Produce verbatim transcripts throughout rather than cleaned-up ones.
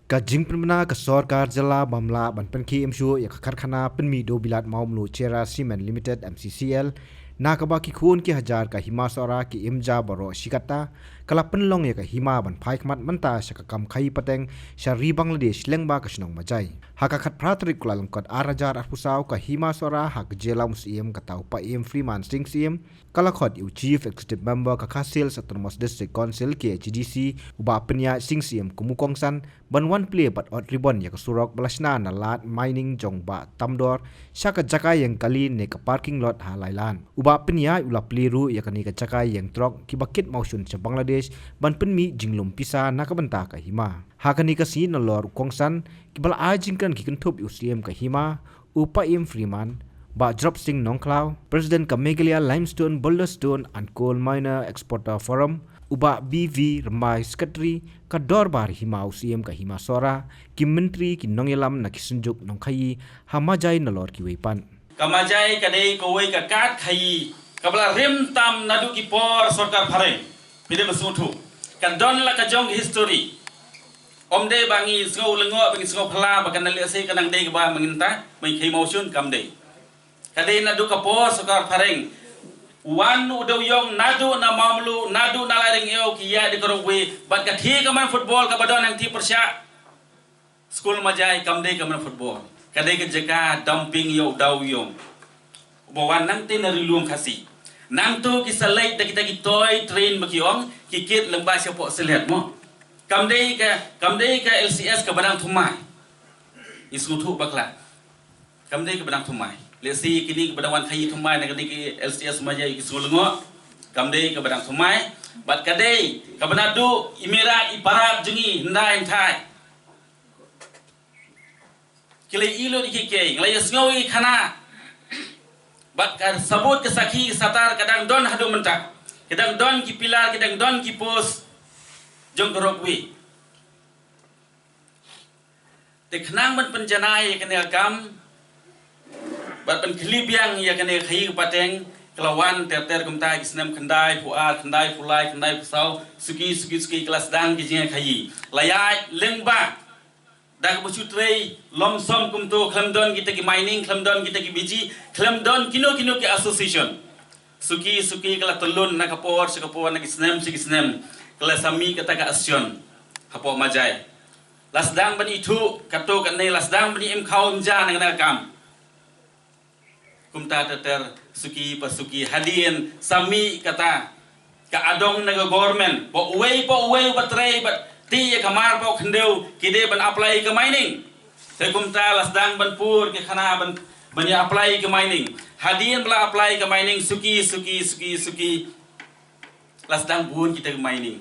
Ka jingpynbna ka sorkar jylla bym lah ban pynkhie im shuh ïa ka karkhana pynmih dewbilat Mawmluh Cherra Cement Limited, M C C L, na kaba ki khun ki hajar ka hima Sohra ki im ja baroh shi katta, ka la pynlong ïa ka hima ban phai khmat mynta sha ka kam khaïi pateng sha ri Bangladesh lyngba ka shnong Majai. Ha ka khatphra tarik Kyllalyngkot ar hajar arphew saw, ka hima Sohra ha ka jylla u Syiem kata u Paiem Freeman Singh Syiem, ka la khot ïa u Chief Executive Member ka Khasi Hills Autonomous District Council, K H A D C, u Bah Pynïaid Singh Syiem kum u kongsan ban wan plie bad ot ribbon ïa ka surok ba la shna na lad mining jong Bah Tamdor sha ka jaka ïeng kali ne ka parking lot ha Lailan. U Bah Pynïaid u la plie ruh ïa kane ka jaka ïeng trok kiba kit mawshun sha Bangladesh ban pynmih jinglum pisa na ka bynta ka hima. Ha kane ka sngi nalor u kongsan, kiba la ai jingkren ki kynthup ïa u Syiem ka hima, u Paiem Freeman, Bah Drop Singh Nongkhlaw, President ka Meghalaya Limestone, Boulder Stone and Coal Miner Exporter Forum, u Bah B V Rymbai, Secretary ka Dorbar Hima u Syiem ka hima Sohra, ki myntri, ki nongïalam na ki synjuk nongkhaïi ha Majai nalor kiwei pat. Ka Majai ka dei kawei ka kad khaïi kaba la rim tam naduh ki por sorkar phareng. Phi dei ba sngewthuh, ka don la ka jong ka history. Ym dei ba ngi sngew lyngngoh, ba ngi sngew phylla ba kan lehse ka nang dei kaba mynta ba ngi khaïi mawshun, kam dei. Ka dei naduh ka por sorkar phareng. Wan u dewïong naduh na Mawmluh, naduh na Lairyngew, ki ïaid da ka ropeway bad ka thie ka man football kaba don hangtei pyrshah skul Majai, kam dei ka man football. Ka dei ka jaka dumping ïa u dewïong uba wan nangtei na Ri Lum Khasi. Nangto ki sa leit da kita ki toy train ba ki ong, ki kit lyngba shapoh Sylhet mo. Kam dei ka, kam dei ka L C S kaba dang thymmai. Ngi sngewthuh bakla. Kam dei kaba dang thymmai. Lehse kine kiba dang wan khaïi thymmai na kane ka L C S Majai ki sngew lyngngoh. Kam dei kaba dang thymmai. Bad ka dei kaba naduh i Myrad i Parad jong ngi hyndai hynthai. Ki la ïoh lut ïa kiei kiei, ngi la ïohsngew ïa ki khana. Bad ka sabut ka sakhi ka satar ka dang don haduh mynta. Ka dang don ki pillar, ka dang don ki post jong ka ropeway. Te khnang ban pynjanai ïa kane ka kam bad pynkhlieh biang ïa kane ka khaïi ka pateng, ka la wan ter ter kumta ki snem khyndai phew ar, khyndai phew lai, khyndai phew saw, suki suki suki ka la sdang ki jingkhaïi. La ïaid lyngba da kaba shu trei lump sum kumto, khlem don kita ki mining, khlem don kita ki B G, khlem don kino kino ki association. Suki suki ka la tyllun na ka por sha ka por, na ki snem sha ki snem, ka la sa mih kata ka association hapoh Majai. La sdang ban ithuh katto katne, la sdang ban im khaw im ja na kane ka kam. Kumta ter ter, suki pa suki, hadien sa mih kata ka adong na ka government ba uwei pa uwei uba trei bad tih ïa ka mar paw khyndew ki dei ban apply ka mining. Te kumta la sdang ban pur ki khana ban, ban ïa apply ka mining. Hadien ba la apply ka mining, suki suki suki suki, la sdang bun kita ki mining.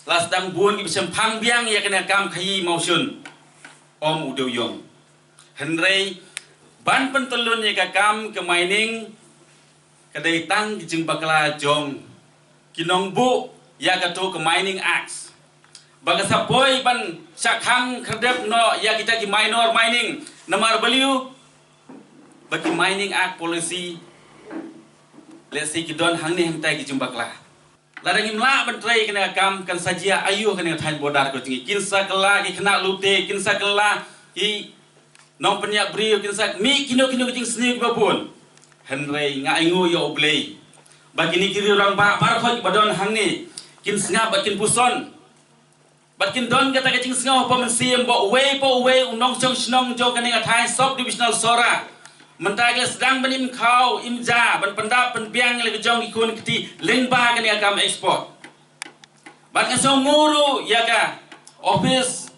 La sdang bun kiba shemphang biang ïa kane ka kam khaïi mawshun. Ym u dewïong. Hynrei ban pyntyllun ïa ka kam ka mining ka dei tang ki jingbakla jong ki nongbuh ïa kato ka Mining Act, ba ka sa poi ban shah khang khyrdep noh ïa kita ki minor mining. Namar balei? Ba ki Mining Act policy, lehse ki don hangne hangtai ki jingbakla. Lada ngim lah ban trei kane ka kam, kan sa jia aïu kane ka thaiñ border ko jong ngi? Kin sa kylla ki khynnah lute, kin sa kylla ki nongpynïap briew, kin sa mih kino kino ki jingsniew kiba bun. Hynrei nga ainguh ïa U Blei ba kine ki riew rangbah baroh kiba don hangne kin sngap bad kin puson. Bad kin don kata ka jingsngew hapoh mynsiem ba uwei pa uwei u nongshong shnong jong kane ka thaiñ Sub Divisional Sohra mynta ki la sdang ban im khaw im ja ban pyndap pynbiang ïa la ka jong ki khun kti lyngba kane ka kam export. Bad nga sngewnguh ruh ïa ka office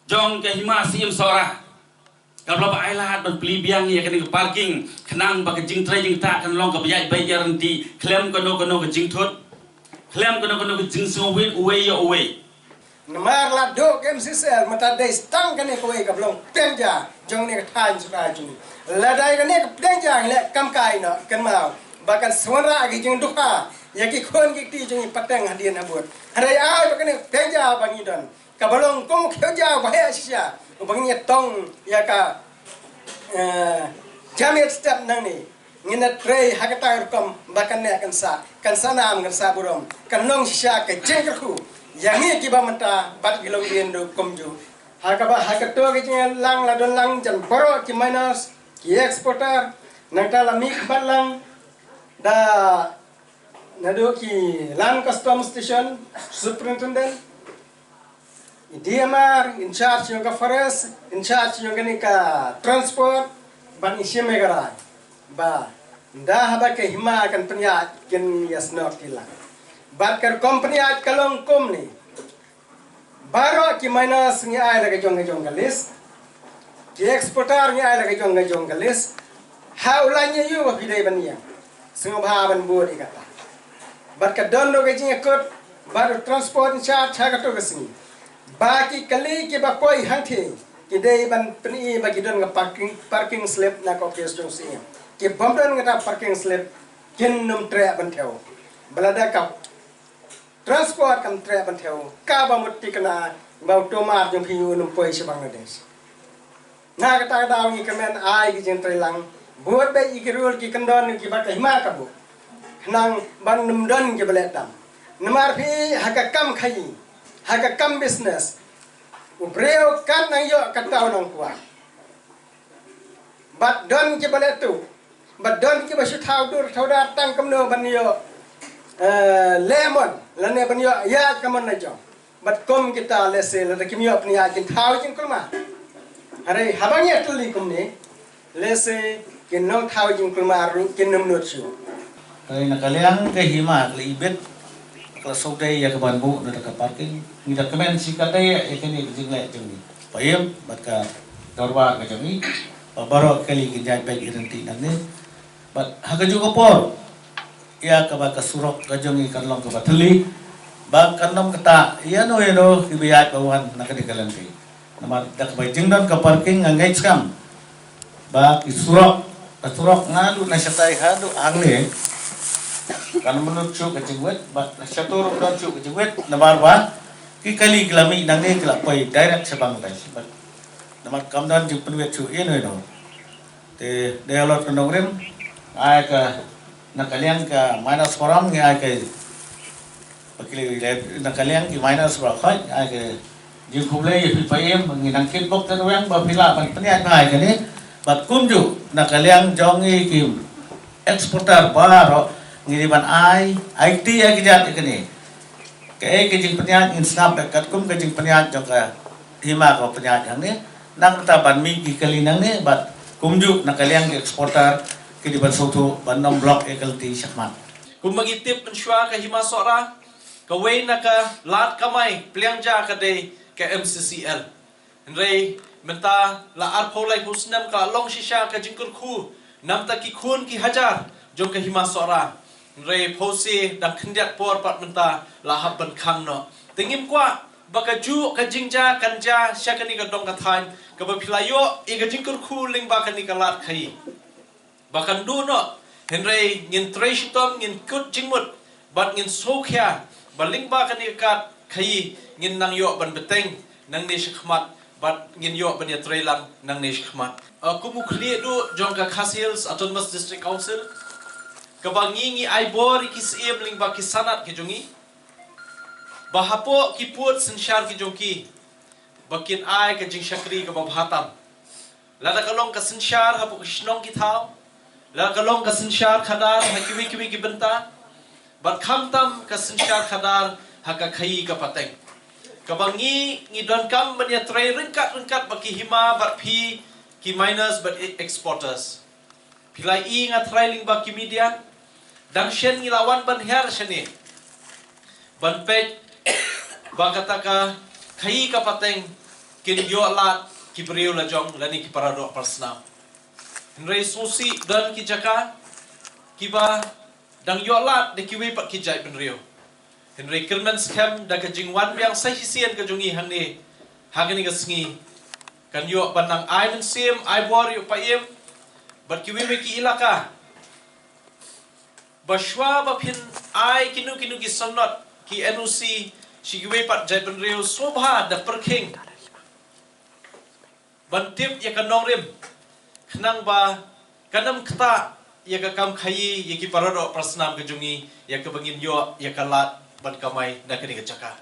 jong ka Hima Syiem Sohra, kaba la ba ai lad ban plie biang ïa kane ka parking, khnang ba ka jingtrei jingktah kan long kaba ïaid beit ïaid ryntih, khlem kano kano ka jingthut, khlem kano kano ka jingsngewwit uwei ïa uwei. Namar la duh ka M C C L mynta dei tang kane kawei kaba long pdeng ja jong kane ka thaiñ Sohra jong ngi. Lada ïa kane ka pdeng ja ngi leh kam kai noh, kynmaw ba kan sa wanrah ka jingduh ïa ki khun ki kti jong ngi pateng hadien habud. Hynrei ai ba kane ka pdeng ja ba ngi don, kaba long kum u khiew ja uba heh shisha uba ngin ïa tong ïa ka, eh, jamiat step nangne. Ngin ïa trei ha kata ka rukom ba kane kan sa, kan sa nam, kan sa burom, kan long shisha ka jingkyrkhu ïa ngi kiba mynta bad ki longdien ruh kumjuh. Ha kaba ha kato ka jingïalang la don lang jan baroh ki miners, ki exporter, nangta la mih bad lang da naduh ki Land Custom Station Superintendent, i D M R, in charge jong ka forest, in charge jong kane ka transport, bad i shim ïa ka rai ba ynda haba ka hima kan pynïaid kin ïasnoh ki lang. Bad ka rukom pynïaid ka long kumne. Baroh ki miners ngi ai la ka jong ka jong ka list. Ki exporter ngi ai la ka jong ka jong ka list. Ha u lait ïa u ba phi dei ban ïeng. Sngewbha ban bud ïa kata. Bad ka don ruh ka jingïakut bad u transport in charge ha kato ka sngi ba ki kali kiba poi hangthie ki dei ban pyni ba ki don ka parking, parking slip na ka office jong C M. Ki bym don kata parking slip kin nym treh ban thew. Ba lada ka transport kam treh ban thew, kaba mut thikna ba u tomar jong phi un ym poi sha Bangladesh. Na kata ka daw ngi kyrmen ai ki jingtreilang, bud beit ïa ki rule ki kyndon kiba ka hima ka buh, khnang ban ym don kiba leh tam. Namar phi ha ka kam khaïi, ha ka kam business, u briew kat nang ïoh kat u nang kwah. Bad don kiba leh tuh, bad don kiba shu thaw dur thaw dar tang kumno ban ïoh, eh, leh mon lane ban ïoh ïaid ka mon la jong. Bad kum kita lehse lada kim ïoh pynïaid kin thaw jingkulmar. Hynrei haba ngi ïatylli kumne, lehse kin nang thaw jingkulmar ruh kin nym nud shuh. Hynrei na ka liang ka hima ka la ibit, ka la sngewdei ïa ka ban buh na ka parking. Ngi da kmen shi katdei ïa kane ka jingleh jong ngi, Paiem bad ka dorbar ka jong ngi, ba baroh kali kin ïaid beit ïa lynti nangne. Bad ha kajuh ka por ïa kaba ka surok ka jong ngi kan long kaba thylli, ba kan nym kata ïano ïano kiba ïaid ba wan na kane ka lynti. Namar da kaba jingdon ka parking nga ngeit skhem ba ki surok, ka surok naduh na shatai haduh hangne kan ym nud shuh ka jingwit, bad na shatur ym don shuh ka jingwit, namar ba ki kali ki la mih nangne ki la poi direct sha Bangladesh. Bad namar kam don jingpynwit shuh ïano ïano. Te dei halor ka nongrim, ai ka, na ka liang ka miners forum ngi ai ka, ba ki leh, na ka liang ki miners forum, ai ka jingkhublei ïa phi Paiem, ngi nang kit bok tang weng ba phi lah ban pynïaid bha ïa kane. Bad kumjuh na ka liang jong ngi ki exporter baroh ngi dei ban ai, ai kti ai kjat ïa kane. Kaei ka jingpynïaid ngin sngap beit katkum ka jingpynïaid jong ka hima ka pynïaid hangne. Nangta ban mih ki kali nangne bad kumjuh na ka liang ki exporter ki dei ban sngewthuh ban nym block ïa ka lynti shakhmat. Kumba ngi tip mynshuwa ka hima Sohra, kawei na ka lad kamai pliang ja ka dei ka M C C L. Hynrei mynta la arphew laiphew snem ka la long shisha ka jingkyrkhu namar ki khun ki hajar jong ka hima Sohra. Hynrei phewse dang khyndiat por pat mynta la hap ban khang noh. Te ngim kwah ba kajuh ka jingjia kan jia sha kane ka dong ka thaiñ kaba phi la ïoh ïa ka jingkyrkhu lyngba kane ka lad khaïi ba kan duh noh. Hynrei ngin trei shitom, ngin kut jingmut bad ngin sngewkhia ba lyngba kane ka kad khaïi ngin nang ïoh ban bteng nangne shakhmat bad ngin ïoh ban ïatreilang nangne shakhmat. Uh, kum u khlieh duh jong ka Khasi Hills Autonomous District Council, kaba ngi ngi ai bor ïa ki Syiem lyngba ki sanad ki jong ngi ba hapoh ki pud synshar ki jong ki ba kin ai ka jingshakri kaba bha tam. Lada ka long ka synshar hapoh ka shnong ki thaw, lada ka long ka synshar khadar ha kiwei kiwei ki bynta, bad khamtam ka synshar khadar ha ka khaïi ka pateng, kaba ngi ngi donkam ban ïatrei ryngkat ryngkat bad ki hima bad phi ki miners bad e-, exporters. Phi la i nga trai lyngba ki media, dang shen ngi la wan ban hiar shane ban peit ba kata ka khaïi ka pateng kin ïoh lad ki briew la jong lane ki paradoh parsnam. Hynrei sngewsih don ki jaka kiba dang ïoh lad da kiwei pat ki jaitbynriew. Hynrei kyrmen skhem da ka jingwan biang sa shisien ka jong ngi hangne ha kane ka sngi kan ïoh ban nang ai mynsiem ai bor ïa u Paiem bad kiwei kiwei ki ilaka ba shwa ba phin ai kino kino ki sanad ki N O C sha kiwei pat jaitbynriew sngewbha da pyrkhing ban tip ïa ka nongrim khnang ba kan ym ktah ïa ka kam khaïi ïa ki paradoh parsnam ka jong ngi ïa kaba ngin ïoh ïa ka lad ban kamai na kane ka jaka.